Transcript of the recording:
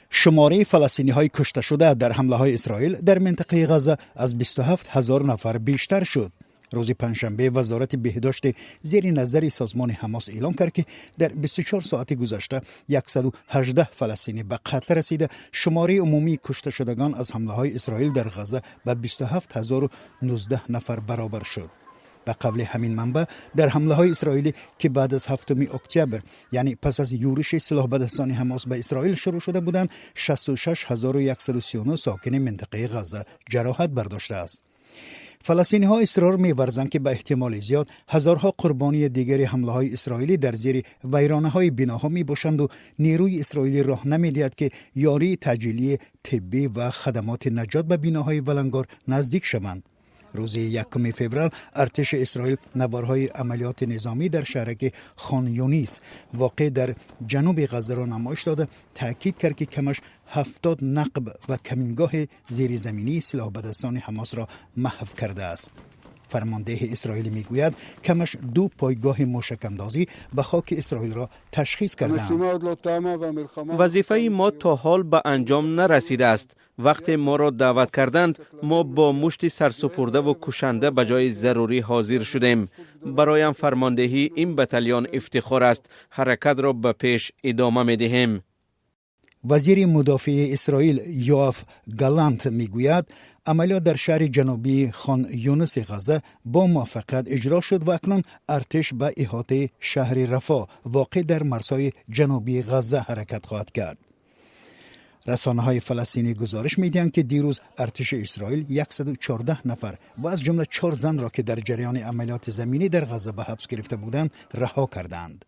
Шумораи фаластиниҳои кушташуда дар ҳамлаҳои Исроил дар минтақаи Ғазза аз 27 ҳазор нафар бештар шуд. Рӯзи панҷшанбе Вазорати беҳдошти зери назари созмони Ҳамос эълон кард, ки дар 24 соати гузашта 118 фаластинӣ ба қатл расида, шумораи умумии кушташудагон аз ҳамлаҳои Исроил дар Ғазза ба 27 019 нафар баробар шуд. Ба қавли ҳамин манбаъ, дар ҳамлаҳои исроилӣ, ки баъд аз 7 октябр, яъне пас аз юриши силоҳбадастони Ҳамос ба Исроил шурӯъ шуда буданд, 66 139 сокини минтақаи Ғазза ҷароҳат бардоштааст. Фаластиниҳо исрор меварзанд, ки ба эҳтимоли зиёд ҳазорҳо қурбонии дигари ҳамлаҳои исроилӣ дар зери вайронаҳои биноҳо мебошанду нерӯи исроилӣ роҳ намедиҳад, ки ёрии таъҷилии тиббӣ ва хадамоти наҷот ба биноҳои валангор наздик шаванд. Рӯзи 1 феврал артиши Исроил наворҳои амалиёти низомӣ дар шаҳраки Хон Юнис, воқеъ дар ҷануби Ғаззаро намоиш дода, таъкид кард, ки камаш 70 нақб ва камингоҳи зеризаминии силоҳбадастони Ҳамосро маҳв кардааст. Фармондеҳи исроилӣ мегӯяд, камаш ду пойгоҳи мушакандозӣ ба хоки Исроилро ташхис кардаанд. Вазифаи мо то ҳол ба анҷом нарасидааст. Вақте моро даъват карданд, мо бо мушти сарсупурдаву кушанда ба ҷои зарурӣ ҳозир шудем. Бароям фармондеҳии ин батальон ифтихор аст. Ҳаракатро ба пеш идома медиҳем. Вазири мудофиаи Исроил Йоав Галант мегӯяд, амалиёт дар шаҳри ҷанубии Хон Юнуси Ғазза бо муваффақият иҷро шуд ва акнун артиш ба иҳотаи шаҳри Рафо, воқеъ дар марзҳои ҷанубии Ғазза, ҳаракат хоҳад кард. Расонаҳои фаластинӣ гузориш медиҳанд, ки дирӯз артиши Исроил 114 нафар ва аз ҷумла чор занро, ки дар ҷараёни амалиёти заминӣ дар Ғазза ба ҳабс гирифта буданд, раҳо кардаанд.